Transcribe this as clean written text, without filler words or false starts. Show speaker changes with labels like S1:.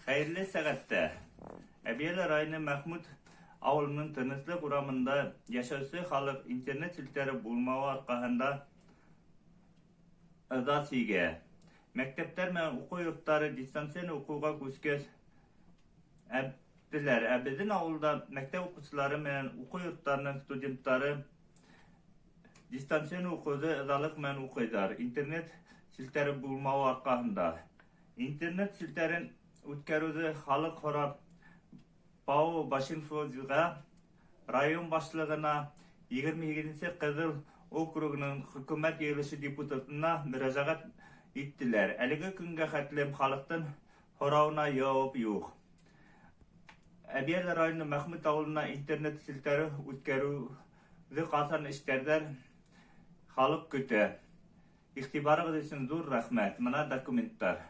S1: Хәйерле сәғәттә! Әбйәлил районы Мәхмүт ауылының Тыныслыҡ урамында яшәүсе халыҡ интернет челтәре булмауы арҡаһында ыҙа сигә. Мәктәптәр менән уҡыу йорттары дистанцион уҡыуға күскәс, әптеләр. Ә беҙҙең ауылда мәктәп уҡыусылары менән уҡыу йорттарының студенттары дистанцион уҡыуҙы ыҙалыҡ менән уҡыйҙар, интернет челтәре булмауы арҡаһында. Интернет челтәрен үткәреүҙе халыҡ һорап ПАО Башинфоға, район башлығына, 28 нсе Ҡыҙыл округының хөкүмәт йыйылышы депутатына мөрәжәғәт иттеләр. Әлеге көнгә хәтлем халыҡтың һорауына яуап юҡ. Әбйәлил районы Мәхмүт ауылына интернет челтәре үткәреүҙе ҡасан эшләрҙәр, халыҡ көтә. Игътибарығыҙ өсөн ҙур рәхмәт. Мына документтар.